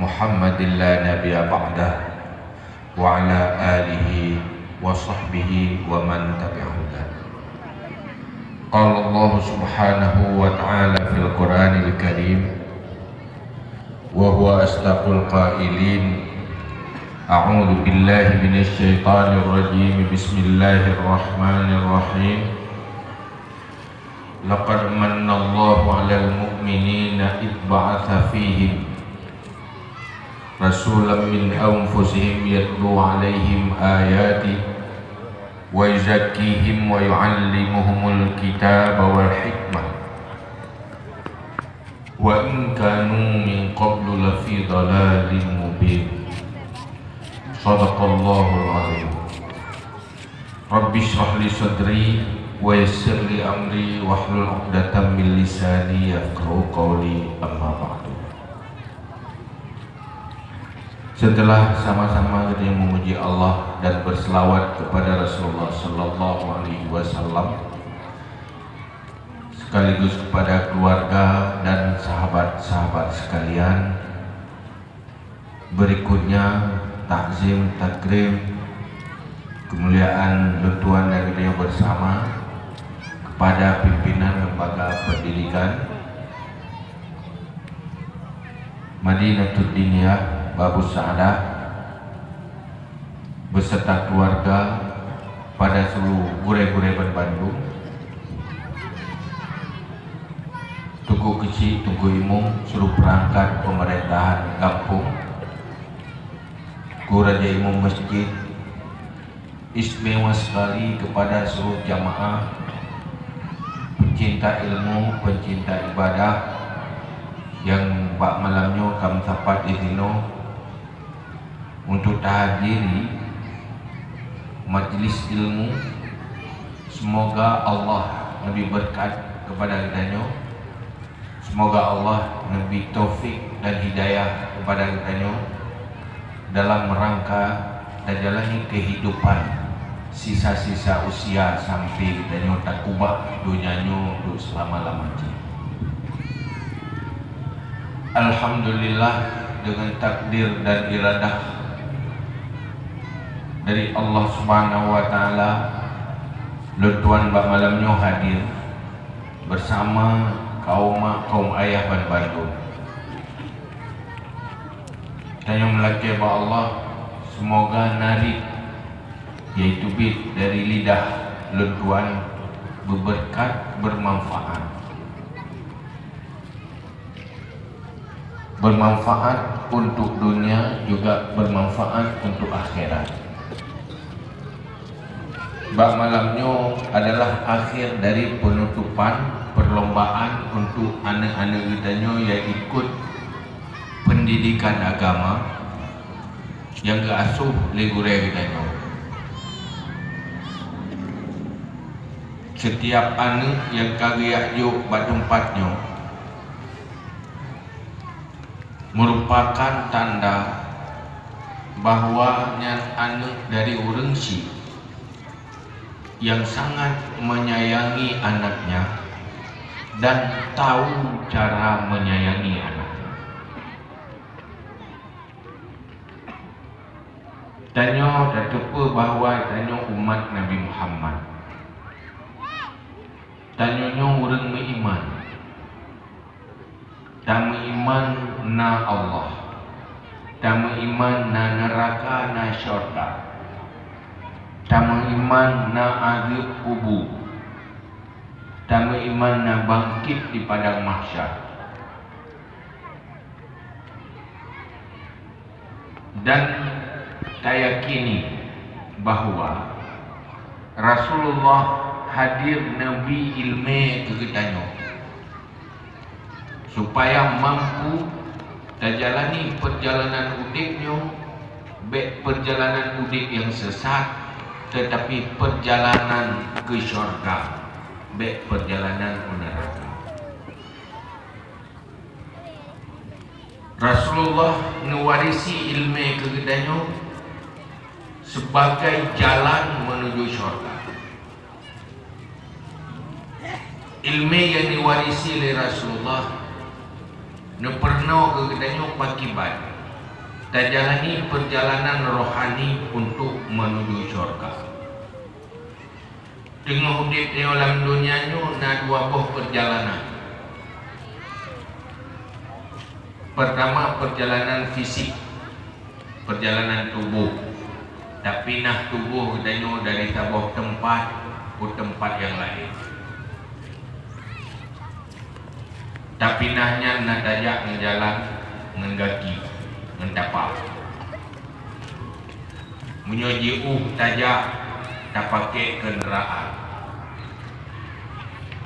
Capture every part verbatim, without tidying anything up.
محمد لا نبي بعده وعلى آله وصحبه ومن تبعه هداه. قال الله سبحانه وتعالى في القرآن الكريم وهو أصدق القائلين: أعوذ بالله من الشيطان الرجيم. بسم الله الرحمن الرحيم. لقد من الله على المؤمنين إذ بعث فيهم رسولا من أنفسهم يتلو عليهم آياته ويزكيهم ويعلمهم الكتاب والحكمة وإن كانوا من قبل لفي ضلال مبين. صدق الله العظيم. رب اشرح لي صدري ويسر لي أمري واحلل عقدة من لساني يفقهوا قولي. أما بعد. Setelah sama-sama kita memuji Allah dan berselawat kepada Rasulullah sallallahu alaihi wasallam, sekaligus kepada keluarga dan sahabat-sahabat sekalian, berikutnya takzim takrim kemuliaan lôn tuan dan geutanyoe bersama kepada pimpinan Lembaga Pendidikan Madinatud Diniyah Babus Sa'adah beserta keluarga, pada seluruh gurée-gurée banbandum, Teungku Keuchik, Teungku Imum, seluruh perangkat pemerintahan gampông, Teungku Raja Imum Masjid, istimewa sekali kepada seluruh jamaah, pencinta ilmu, pencinta ibadah, nyang bak malam nyoe ka meusapat disinoe untuk tahadiri majlis ilmu. Semoga Allah neubri beureukat kepada geutanyoe. Semoga Allah neubri taufik dan hidayah kepada geutanyoe dalam rangka tajalani kehidupan sisa-sisa usia sampai geutanyoe takubah donya nyoe untuk selama-lama jih. Alhamdulillah, dengan takdir dan iradah dari Allah Subhanahu wa Taala, lôn tuan bak malam nyoe hadir bersama kaum mak, kaum ayah banbandum. Tanyoe meulakée bak Allah, semoga narit, yaitu bit dari lidah lôn tuan, beubeureukat, beumanfaat. Bermanfaat untuk dunia, juga bermanfaat untuk akhirat. Bak malam nyoe adalah akhir dari penutupan perlombaan untuk aneuk-aneuk geutanyoe nyang ikut pendidikan agama nyang geuasoh lé gurée geutanyoe. Setiap aneuk nyang ka geujak jok bak teumpat nyoe merupakan tanda bahwa nyan aneuk dari ureuëng chik yang sangat menyayangi anaknya dan tahu cara menyayangi anaknya. Tanyoe tateupeue bahwa tanyoe umat Nabi Muhammad. Tanyoe nyoe ureuëng meuiman. Tameuiman na Allah. Tameuiman na neuraka, na syurga. Tameuiman na azeueb kubu. Tameuiman na bangkit di padang mahsyar. Dan tayakini bahwa Rasulullah hadir neubri iéleumé keu geutanyoe, supaya mampu tajalani peurjalanan udeb nyoe, bék peurjalanan udeb nyang sesat, teutapi peurjalanan keu syurga, bék peurjalanan u neuraka. Rasulullah neuwarisi iéleumé keu geutanyoe sibagai jalan meunuju syurga. Iéleumé nyang neuwarisi lé Rasulullah neupeurunoe keu geutanyoe pakiban. Tajalani perjalanan rohani untuk menuju syurga. Teungoh udeb nyoe lam donya nyoe na dua boh perjalanan. Pertama, perjalanan fisik, perjalanan tuboh. Tapinah tuboh geutanyoe dari saboh teumpat u teumpat nyang laén. Tapinah nyan na tajak ngon jalan, ngon gaki, ngon tapa. Meunyoe jiôh tajak, tapakék keundaraan.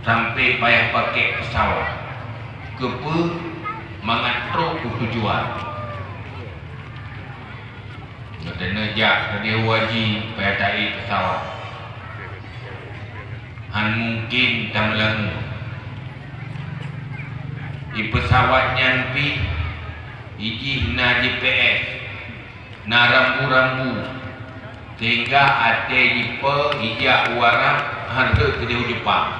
Sampai payah pakék pesawat. Keupeue? Mangat trok u tujuan. Geutanyoe jak keudeh u haji, payah taék pesawat. Han mungken tameulangue. Di pesawat nyan pih, ijih na G P S, na rambu-rambu, sehingga até jipe ijak u Arab, han rhot keudeh u Jepang.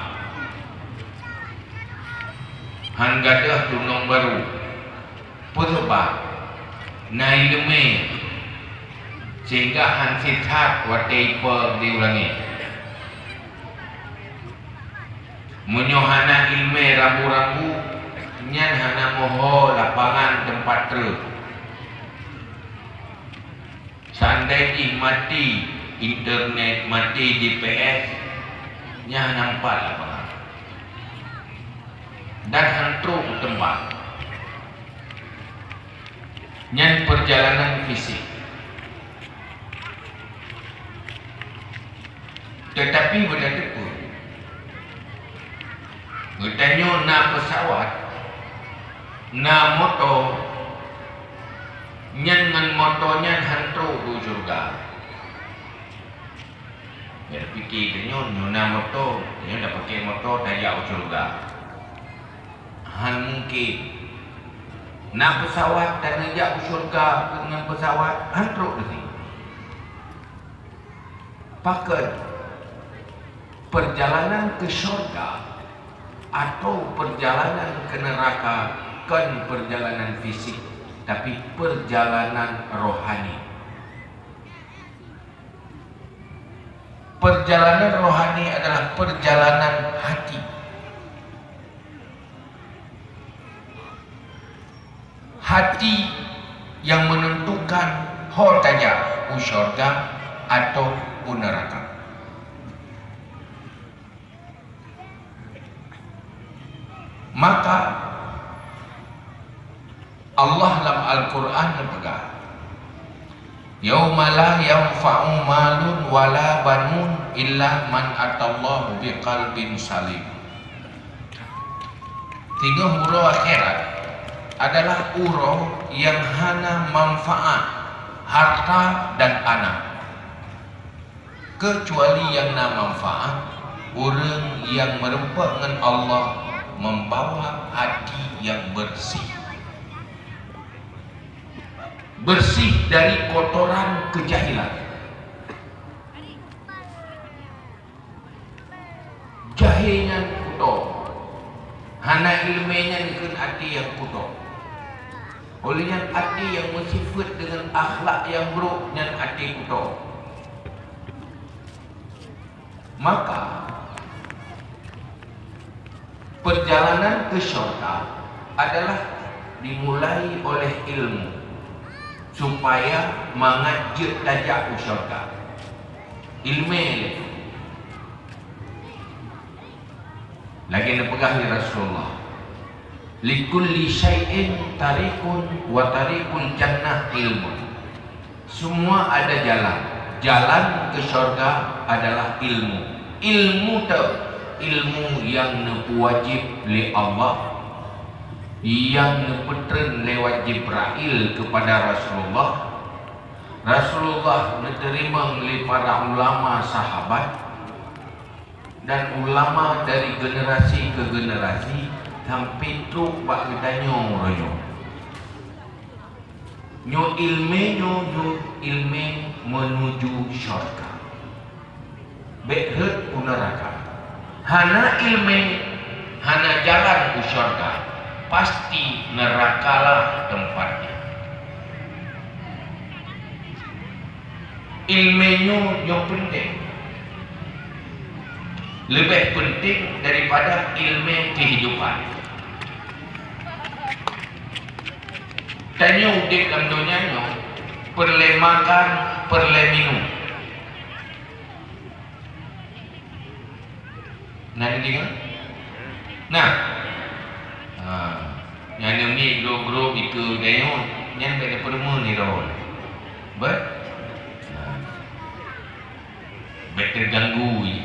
Han gadôh tunong barô. Peue sabab? Na iéleumé, sehingga han sisat watée ipe di u langét. Meunyoe hana iéleumé rambu-rambu, nyan hana meuho lapangan teumpat treuk. Seandai jih maté internet, maté G P S, nyan hana meupat lapangan. Dan han trok u teumpat. Nyan perjalanan fisik. Teutapi beutateupeue, geutanyoe na pesawat, na moto, nyan ngon moto nyan han trok u syeuruga. Nyan pike tanyoe, nyoe na moto, tanyoe tapaké moto tajak u syeuruga. Han mungken. Na pesawat taneuk jak u syeuruga ngon pesawat, han trok teuh. Pakon? Perjalanan ke syurga atau perjalanan ke neraka kon perjalanan fisik, tapi perjalanan rohani. Perjalanan rohani adalah perjalanan hati. Hati yang menentukan ho tajak u syurga atau u neraka. Maka Allah lam Al-Quran geupeugah, "Yauma la yanfa'u malun wala banun illa man atallaha biqalbin salim." Singoh uroe akhirat adalah uroe nyang hana manfaat harta dan anak, keucuali nyang na manfaat ureuëng nyang meureumpok ngon Allah membawa hati nyang beureuséh. Beureuséh dari kotoran keujahilan. Jahé nyan kuto. Hana iéleumé nyan kheun até nyang kuto. Óh lheueh nyan até nyang meusifeuet deungon akhlak nyang brôk nyan até kuto. Maka, perjalanan ke syurga adalah dimulai oleh ilmu, supaya mangat jeuet tajak u syurga. Iéleumé lé. Lagée neupeugah lé Rasulullah, "Likulli syai'in tariqun wa tariqul jannah ilmun." Semua ada jalan. Jalan ke syurga adalah ilmu. Ilmu tu, ilmu nyang neupeuwajéb lé Allah, nyang neupeutreun lewat Jibrail kepada Rasulullah. Rasulullah neuteurimong lé para ulama sahabat, dan ulama dari generasi ke generasi sampai trok bak geutanyoe uroe nyoe. Nyoe iéleumé nyoe, nyoe iéleumé meunuju syurga. Bék rhot u neuraka. Hana iéleumé, hana jalan u syurga, pasti neurakalah teumpatnya. Ileumèe nyoe nyang peunteng, leubeh peunteng daripada ileumèe keuhidupan. Tanyoe udép lam donya nyoe peureulèe makan, peureulèe minum. Na neudeungoe? Na. Ha. Nyang neumiet grob-grob ikeue dayuh, nyan bèk neupeurumeun sidroe. Beuh? Ha. Bèk teuganggu i.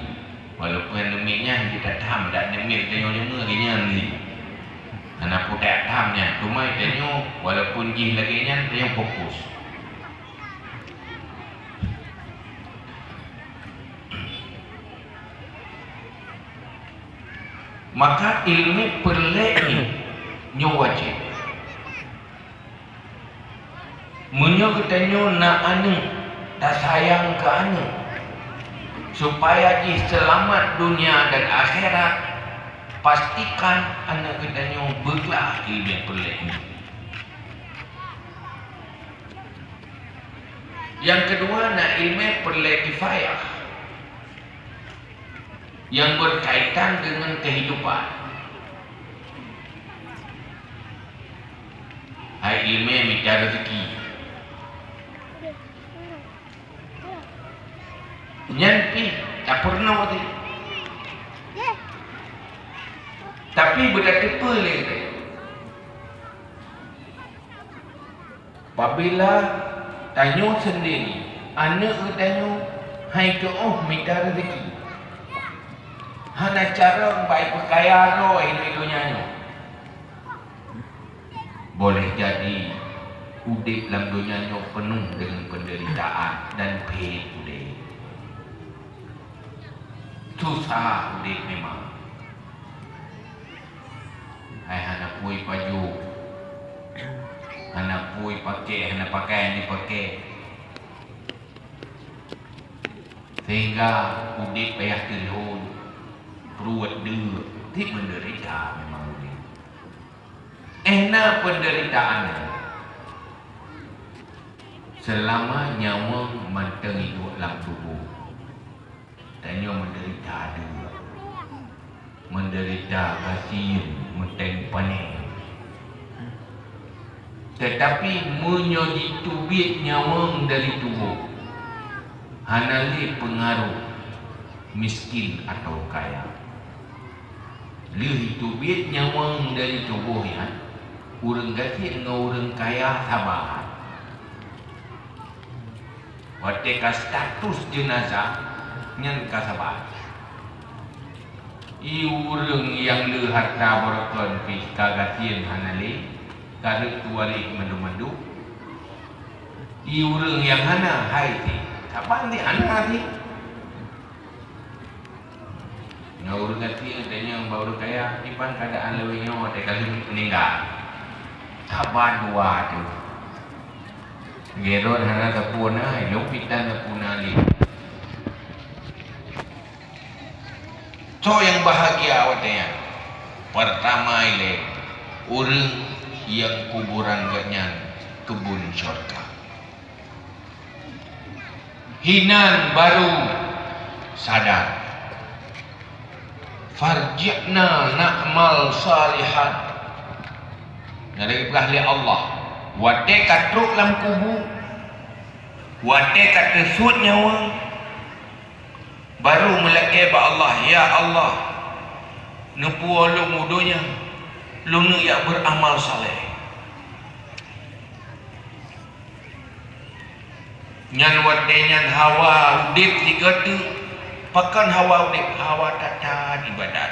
Walaupun neumiet nyan jeuet that tham, dak neumiet tanyoe leumeue lagèe nyan lé. Hana peue that tham nyan, teuma tanyoe walaupun jih lagèe nyan, tanyoe fokus. Maka ileumèe peureulèe nyoe wajéb. Meunyoe geutanyoe na aneuk, tasayang keu aneuk, supaya jih seulamat donya dan akhirat, pastikan aneuk geutanyoe beuglah ileumèe peureulèe nyoe. Nyang keudua na ileumèe peureulèe kifayah nyang beukaitan deungon keuhidupan. Hai ileumèe mita reuzeuki. Nyan pih tapeurunoe teuh. Tapi beutateupeue lé geutanyoe. Apabila tanyoe seundiri, aneuk geutanyoe hai keuh mita reuzeuki, hana carông bak ipeukaya droe di donya nyoe, boleh jadi udép lam donya nyoe peunoh deungon peundeuritaan dan phét udép. Susah udép memang. Hai hana peue ipajoh, hana peue ipaké, hana pakaian ipaké. Sehingga udép payah teulhon, pruet deuk, ti meundeurita memang udép. Eh, na peundeuritaan nyan seulama nyawöng mantong iduek lam tuboh. Tanyoe meundeurita deuk, meundeurita gasien, meuteng pané. Teutapi meunyoe jiteubiet nyawöng dari tuboh, hana lé peungaroh miskin atawa kaya. Lheueh jiteubiet nyawöng dari tuboh nyan, ureuëng gasien ngon ureuëng kaya saban. Watée ka status jeunazah, nyan ka saban. I ureuëng nyang le harta beureukan pih ka gasien hana lé, ka reuet tuwaréh mandum-mandum. I ureuëng nyang hana hai teuh, saban teuh hana teuh. Nyoe ureuëng gasien tanyong bak ureuëng kaya, "Kiban keuadaan lawét nyoe watée ka lheueh meuninggai?" Saban dua teuh. Gerot hana sapeue na, ilong pitan sapeue na lé. Soe nyang bahagia watée nyan? Peurtama ilée, ureuëng nyang kuburan geuhnyan keubon syurga. Hinan baru sadar. "Farji'na na'mal salihan." Nyang geupeugah lé Allah, watée ka trok lam kubu, watée ka teusuet nyawa, baru meulakée bak Allah, "Ya Allah, neupuwoe lôn u donya, lôn neuk jak beuramal saleh." Nyan watée nyan hawa udeb sigoe teuk. Pakon hawa udeb? Hawa that-that ibadat.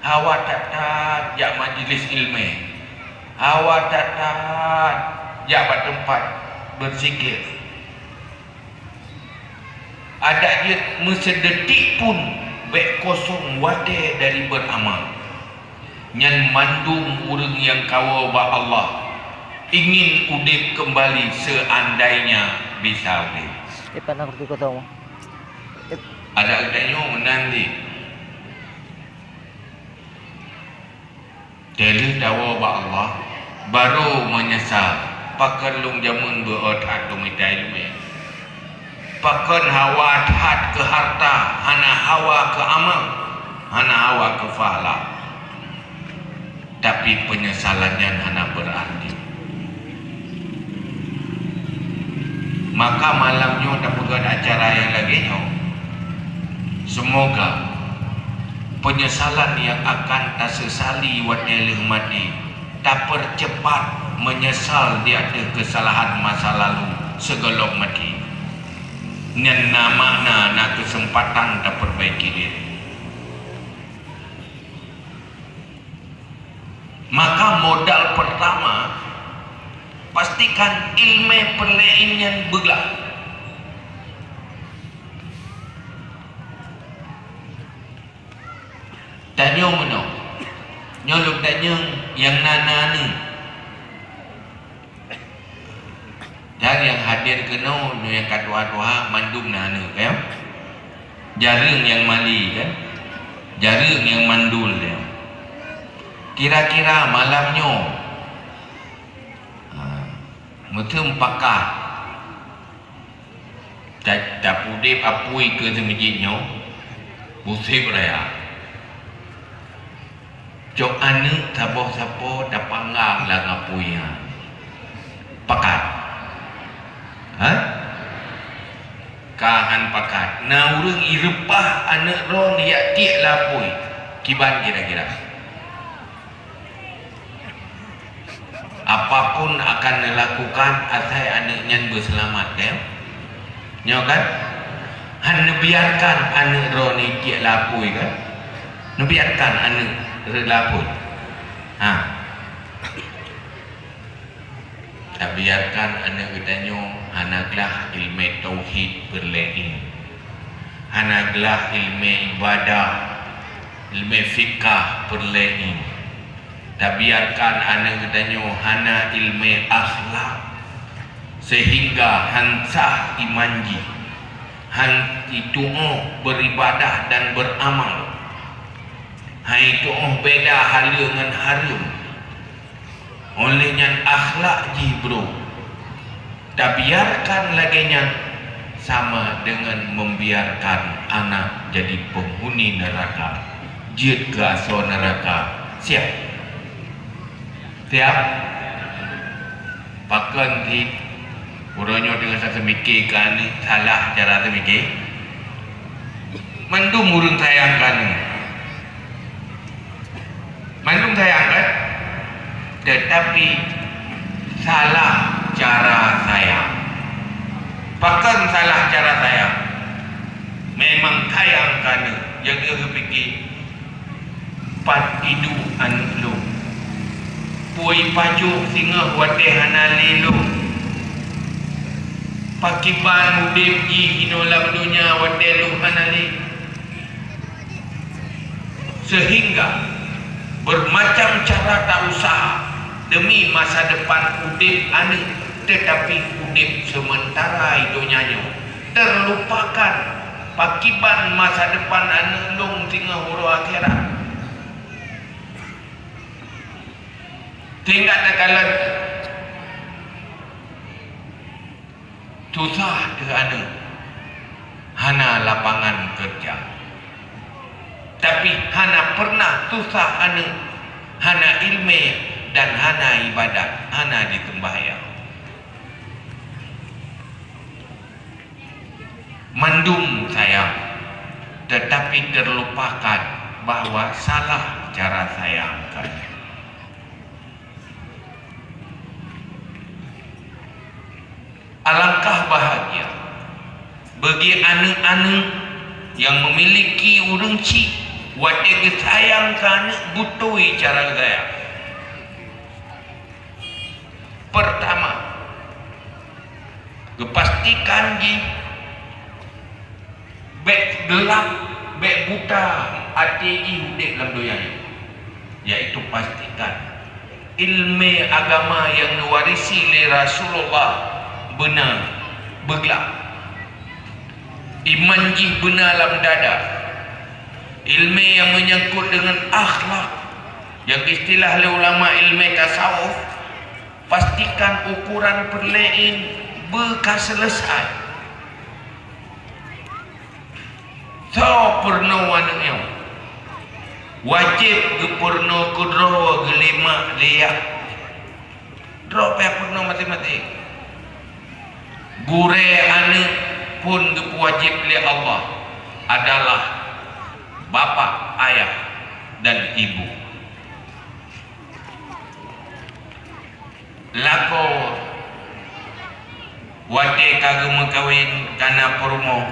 Hawa that-that jak majeulis iéleumé. Hawa that-that jak bak teumpat beuzikir. Adak jeuet meusidetik pun bék kosong watée dari beuramal. Nyan mandum ureuëng nyang kawoe bak Allah ingin udeb keumbali seuandainya bisa udeb. Ipan aku tikotong. Adak geutanyoe meunan di. Teulheueh tawoe bak Allah, barô meunyeusal, pakon lôn jameun beu-o that lôn mita iéleumé. Pakon hawa that keu hareuta, hana hawa keu ameue, hana hawa keu pahala. Tapi peunyesalan nyan hana beurarti. Maka malam nyoe tapeugöt acara nyang lagèe nyoe. Seumoga peunyesalan nyang akan tasesali watèe lheueh maté, tapeuceupat meunyeusal di ateueh keusalahan masa lalu sigohlom maté. Nyan na makna na keuseumpatan tapeubaiki diri. Maka modal peurtama, pastikan ileumèe peureulèe nyan beuglah. Tanyoe meunoe, nyoe lôn tanyong nyang na-na aneuk. Dan nyang hadir keunoe, nyoe nyang ka tuha-tuha, mandum na aneuk, kan? Jareueng nyang mali, kan? Jareueng nyang mandul, kan? Kira-kira malam nyoe, ha, meuteumé pakat, ta-, tapudeb apui keu seumeujid nyoe, buseb raya. Cok aneuk saboh sapo tapanggang lam apui nyan. Pakat? Ha? Ka han pakat. Na ureueng ireupah aneuk droe jak tiek lam apui. Kiban kira-kira? Apapun akan neulakukan asai aneuk nyan beuseulamat, kan? Nyoe kan? Han neubiarkan aneuk droeneuh tiek lam apui, kan? Neubiarkan aneuk rhot lam apui. Ha. Tabiarkan aneuk geutanyoe hana glah ileumèe tauhid peureulèe nyan. Hana glah ileumèe ibadah, ileumèe fikah peureulèe nyan. Tabiarkan aneuk geutanyoe hana ileumèe akhlak, seuhingga han sah iman jih, han jitu'oh beuribadah dan beuramal, han jitu'oh beda haleue ngon hareuem. Óh lheueh nyan akhlak jih brôk. Tabiarkan lagèe nyan sama deungon membiarkan anak jadi penghuni neuraka, jeuet keu asoe neuraka. Siap? Siap? Pakon cit uroe nyoe teungoh taseumiké keu aneuk salah cara seumiké? Mandum ureueng sayang keu aneuk. Mandum sayang, kan? Tetapi salah cara sayang. Pakon salah cara sayang? Memang sayang keu aneuk, nyang geupiké, pat iduek aneuk lôn? Peue ipajoh singoh watèe hana lé lôn? Pakiban udép jih inoe lam donya watèe lôn hana lé? Seuhingga beumacam cara ta-useuha deumi masa depan udép aneuk, teutapi udép seumeuntara i donya nyoe teulupakan. Pakiban masa depan aneuk lôn singoh uroe akhirat? Seuhingga takalon susah teuh aneuk, hana lapangan keureuja. Tapi hana peureunah susah aneuk, hana ileumèe dan hana ibadat, hana jiseumbahyang. Mandum sayang, teutapi teulupakan bahwa salah cara sayang keu aneuk. Alangkah bahagia bagi aneuk-aneuk nyang meumiliki ureueng chik watèe geusayang keu aneuk beutôi cara geusayang. Peurtama, geupastikan jih bèk geulap, bèk buta até jih udép lam donya nyoe, yaitu pastikan ileumèe agama nyang neuwarisi lé Rasulullah beuna beuglah. Iman jih beuna lam dada. Ileumèe nyang meunyangkot deungon akhlak, nyang istilah lé ulama ileumèe tasawuf, pastikan ukoran peureulèe beu ka seuleusai. Soe peurunoe aneuëk nyoe? Wajéb geupurunoe keudroe geulimak liyak. Droe payah peurunoe maté-maté. Gurée aneuëk phon geupeuwajéb lé Allah adalah bapak, ayah, dan ibu. Lakoe watée ka geumeukawen ka na peurumoh,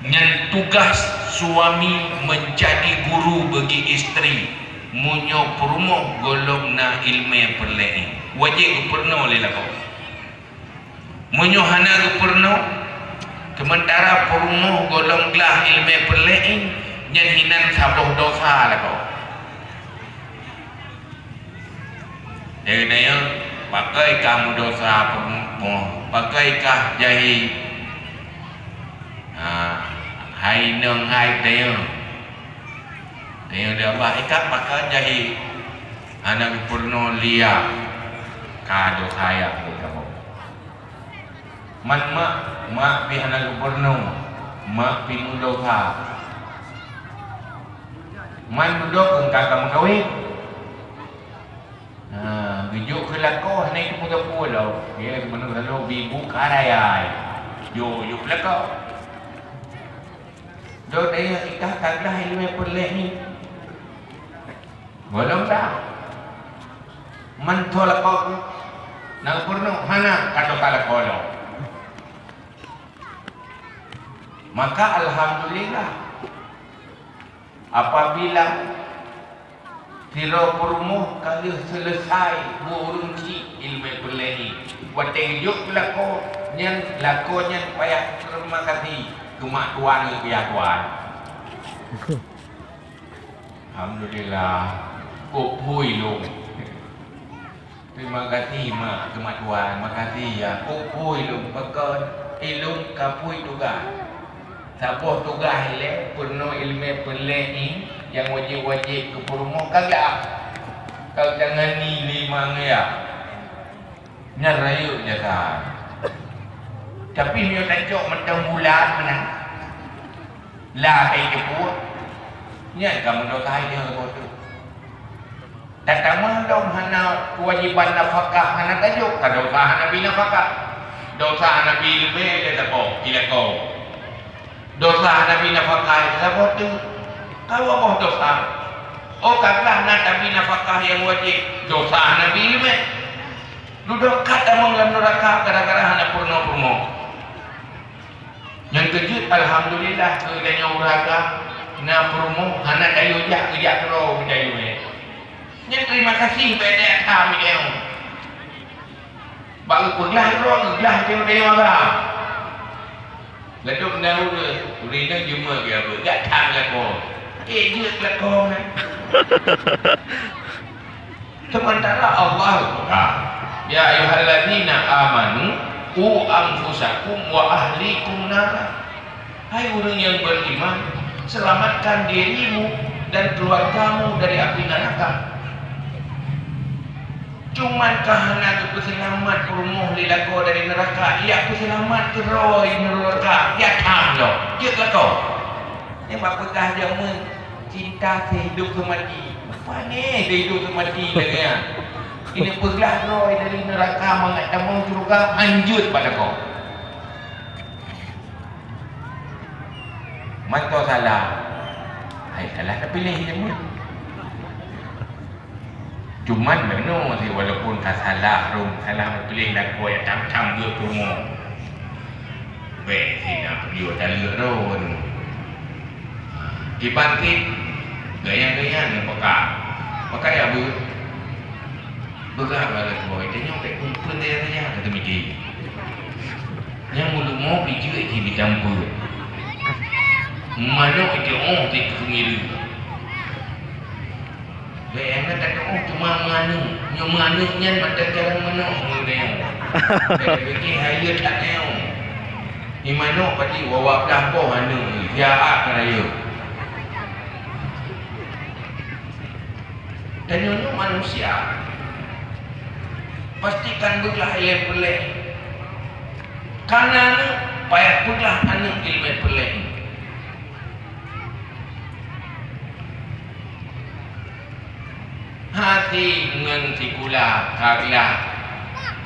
nyan tugaih suami meunjadi guru bagi istri. Meunyoe peurumoh gohlom na iéleumé peureulée, wajéb geupeurunoe lé lakoe. Meunyoe hana geupeurunoe, seumeuntara peurumoh gohlom glah iéleumé peureulée, nyan hinan saboh dosa lakoe. Jadi nyan, pakon kah meudosa peurumoh, pakon kah jahi, ha, hai inong hai teuh. Teuh di Allah ikat pakon jahi, hana geupeurunoe liyak, ka dosa yak buet kamoe. Man mak, mak pih hana geupeurunoe, mak pih meudosa. Man dudoe keu ka ka meukawen. Ha, geujok keu lakoe hana iteupeu-teupeu lom. Ya, seubeunoe saloe bi buka raya. Jok, jok keu lakoe. Dok daya ikah ka glah iéleumé peureulée nyoe. Gohlom dah. Mantong lakoe na peurunoe hana ka dosa lakoe lom. Maka alhamdulillah, apabila sidroe peurumoh ka lheueh seuleusai bu ureuëng chik iéleumé peureulée, watée geujok keu lakoe nyan, lakoe nyan payah teurimong gaséh keu mak tuan ngon keu yah tuan. Alhamdulillah, kok phui lôn. Teurimong gaséh mak keu mak tuan, makaséh ya. Kok phui lôn, pakon ilôn ka phui tugaih. Saboh tugaih ilée peurunoe iéleumé peureulée nyang wajéb-wajéb keu peurumoh ka glah. Ka tangani lé mak ngon yah. Nyan rayeuk jasa. Tapi meunyoe tacok mantong bulat meunan, la hai jeuet, nyan ka meudosa hai nyang leuboh tu. Tatamong dong hana keuwajéban nafakah hana tajok, ka dosa hana bi nafakah. Dosa hana bi leubeh lé saboh, ilako. Dosa hana bi nafakah lé saboh tu, ka dua boh dosa. Oh, ka glah na tabi nafakah nyang wajéb, dosa hana bi leubeh. Dudoe ka tamong lam neuraka gara-gara hana peurunoe peurumoh. Nyang keujeuet, alhamdulillah, keu tanyoe ureueng agam na peurumoh hana tayue jak, geujak keudroe geutanyoe. Nyan terima kasih bak P T K meunyoe. Bak geupeuglah droe, geuglah tanyoe agam. Ladôm na ureueng, ureueng inong jeuet geujak beuet, jak that lakoe. Eh, jeuet lakoe meunan. Sementara Allah geupeugah, "Ya ayyuhallazina amanu, qu anfusakum wa ahlikum nara." Hai ureueng nyang beriman, selamatkan dirimu dan keluargamu dari api neraka. Cuman ka hana geupeuseulamat peurumoh lé lakoe dari neuraka, jak peuseulamat keudroe dari neuraka, jak tham lom, jeuet lakoe. Nyang bak peugah jameun, cinta sehidup semati. Pane sehidup semati lagée nyan. Ini peugah droe dari neuraka mangat tamong syeuruga, hanjeuet bak lakoe. Mantong salah. Hai salah tapiléh jameun. Cuman meunyoe si walaupun ka salah rom, salah meupiléh lakoe nyang tham-tham beuet peurumoh. Bék si na peudiyok taleuek rom. Iban cit gaya-gaya nyang peka. Peka ya beuet. Beurah bak lakoe, tanyoe bék kumpeuen gaya-gaya kata meuji. Nyang meulumo bijeuet jih bicampur. Manok iteuoh di keumiru. Bék hana tatuoh teuma meuaneuk. Nyoe meuaneuk nyan mantong carông manok ngon tanyoe. Bék pike hayeue that nyoe. Di manok pati wawa blah boh aneuk, siat ka rayeuk. Tanyoe nyoe manusia. Pastikan beuglah ilée peureulée. Kana aneuk, payah peugah aneuk iéleumé peureulée. Hati ngon sikula ka glah.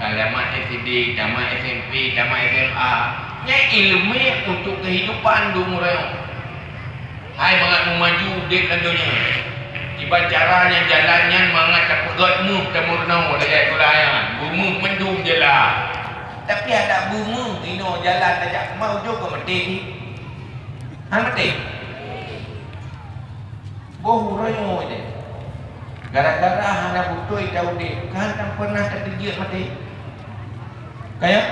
Ka tamat S D, tamat S M P, tamat S M A. Nyan ileumèe untuk keuhidupan dum ureueng nyoe. Hai mangat meumaju udép lam donya. Kiban cara nyan jalan nyan mangat tapeugöt meuh tameurunoe lagèe sikula nyan. Beumeuh mandum jalan. Tapi adak beumeuh inoe jalan tajak keumah ujong ka maté jih. Hana maté. Boh uroe nyoe deh. Gara-gara hana beutôi taudép, kan tan peunah tateujeuet maté. Kaya?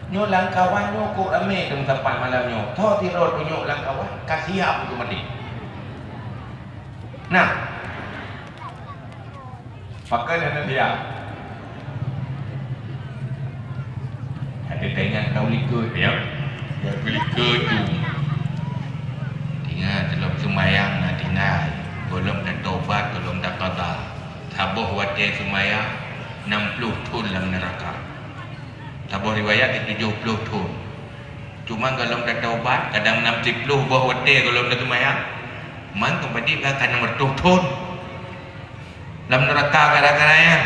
Nyoe lam kawan nyoe kok ramé teumeusapat malam nyoe. Tho sidroe tunyok lam kawan, ka siap keu maté. Nah. Pakon hana siap? Ada tanya tahu likot, ya? Ya, likot tu. Ingat, dalam sembahyang na tinggai. Golom tatobat, golom taqadha. Saboh watèe sembahyang, enam puluh thon lam neuraka. Saboh riwayat di tujuh puluh thon. Cuma golom tatobat, kadang enam puluh boh watèe golom taseumayang. Man teumpat di ka enam ratus thon. Lam neuraka gara-gara nyan.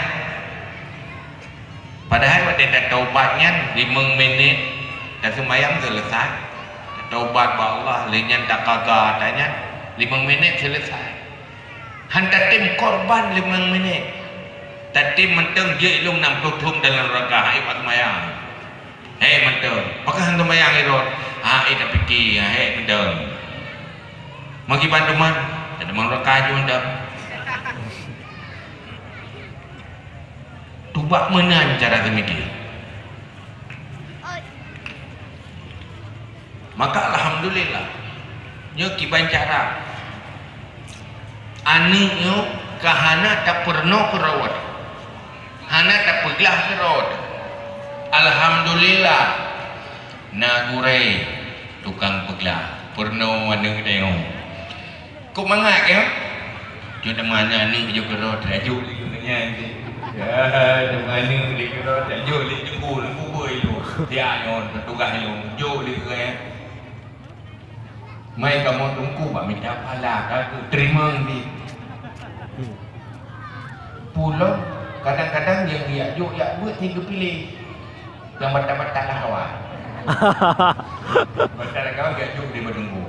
Padahai watèe tatobat nyan limong minit, taseumayang seuleusai. Tatobat bak Allah, lé nyan taqadha ata nyan, limong minit seuleusai. Han tatem korban limong minit. Tatem mantong jeuet ilôn enam puluh thon dalam neuraka, hai bak seumayang. Hei mantong, pakon han seumayang ilôn? Hai tapike, hei mantong. Meukiban teuma, teuma neuraka ju mantong. Tubak meunan cara teumike. Maka alhamdulillah, nyoe kiban cara aneuk nyoe ka hana tapeurunoe keudroe, hana tapeuglah keudroe. Alhamdulillah, na gurèe tukang peuglah, peurunoe aneuk tanyoe. Kok mangat keu? Cuma teuma aneuk jok keudroe, tajok lé keu nyan cit. Ya, teuma aneuk jok keudroe, tajok lé teungku, teungku bui tu. Siat nyoe, petugas nyoe, jok lé keu nyan. Mai kamoe teungku bak mita pahala, ka teurimong cit. Pulom, kadang-kadang nyang geujak jok jak beuet nyan geupiléh. Nyang batat-batat lam kawan. Batat lam kawan geujak jok di bak teungku.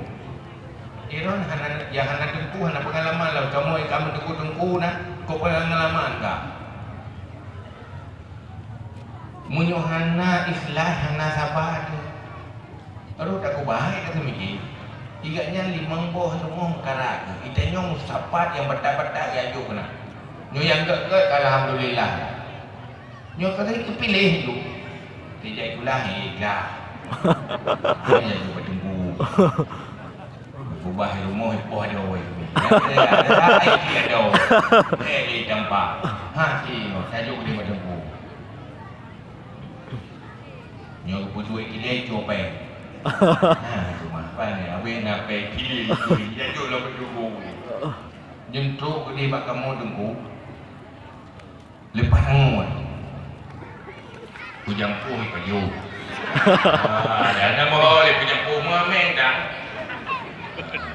Droeneuh hana, nyang hana teungku, hana peungalaman lom. Kamoe ka meuteungku-teungku na, kok peungalaman ka. Meunyoe hana ikhlas, hana saba teuh. Aduh, takeubah hai takeumike. Ingat nyan limong boh rumoh meukarat. Geutanyoe meusapat nyang batat-batat geujok keunan. Nyoe nyang gèt-gèt, alhamdulillah. Nyoe ka geupiléh ju. Tijak sikula, hei, glah. Hanya ju bak teungku. Ubah rumoh ipoh ada wai. Ada, ada, ada, ada. Eh, di tampak. Ha, si, tajok di bak teungku. Nyoe geupeuduek kidai cue pèng. Ha, cuma pan ni, habéh na pèng kidai, tajok lam bak teungku. Nyan trok keudéh bak kamoe teungku. Leupah tangon. Peujampoh ipajoh. Ah, dan nama oleh peujampoh mameng dah.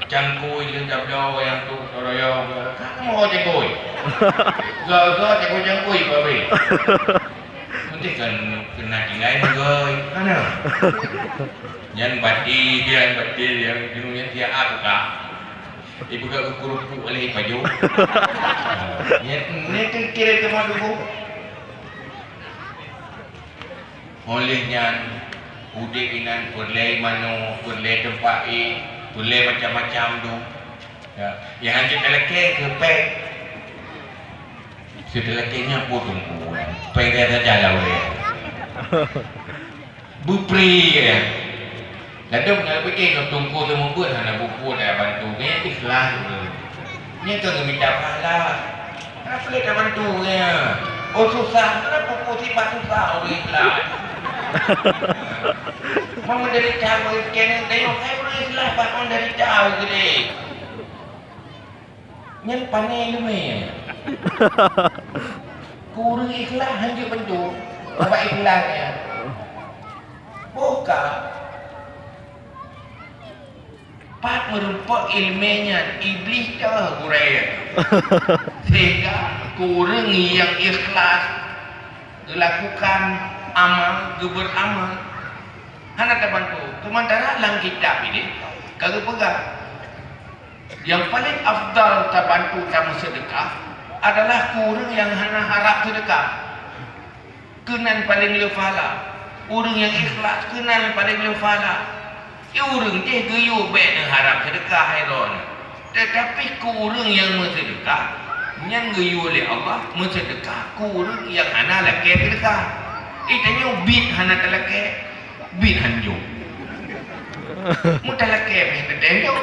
Cangkui le tabloe nyang tu toroyong. Kamoe cangkui. Gak-gak cangkui-cangkui pabéh. Mungkin kan kena tinggai negoi. Mana? Nyan batin, nyan batin, nyang jenuh nyan siap apa kah? Ipeugah geukurupuk oleh ipajoh. Nyan, nyan kira-kira teuma tuboh. Oleh nyan, udép inan peureulèe manoe, peureulèe teumpat éh, peureulèe macam-macam tu. Ya, nyang hanjeuet talakèe keu pèng. Seutalakèe nyan peue teungku, pèng saja lah ulèe. Beupri ya. Ladôm na pike ngon teungku seumeubeuet hana buku dah bantu nyan ikhlas. Nyan ka geumita pahala. Kenapa lé dah bantu nyan? Oh susah, kenapa buku sifat susah orang ikhlas? Mau menderita, mau kena tengok saya orang ikhlas, bak menderita gede. Nyan pané leumé. Keu ureueng ikhlas hanjeuet bantu. Sabab ikhlas nyan. Boh ka. Pat meurumpok iéleumé nyan, Iblih deuh gurée. Sehingga keu ureuëng nyang ikhlas geulakukan amal, geubeuet amal, hana tabantu. Seumantara lam kitab ini ka geupeugah, nyang paleng afdal tabantu tameuseudeukah adalah keu ureuëng nyang hana harab seudeukah. Keunan paleng le pahala. Ureuëng nyang ikhlas keunan paleng le pahala. Di ureuëng jih geuyue bék neuharab seudeukah hai droeneuh. Teutapi keu ureuëng nyang meuseudeukah, nyan geuyue lé Allah meuseudeukah keu ureuëng nyang hana lakée seudeukah. Di tanyoe bit hana talakée, bit hanjôk. Meutalakée pih teudeungoe.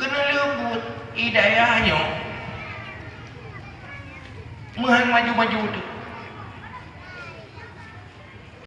Keuneuk leubuet di dayah nyoe meuhan maju-maju tu.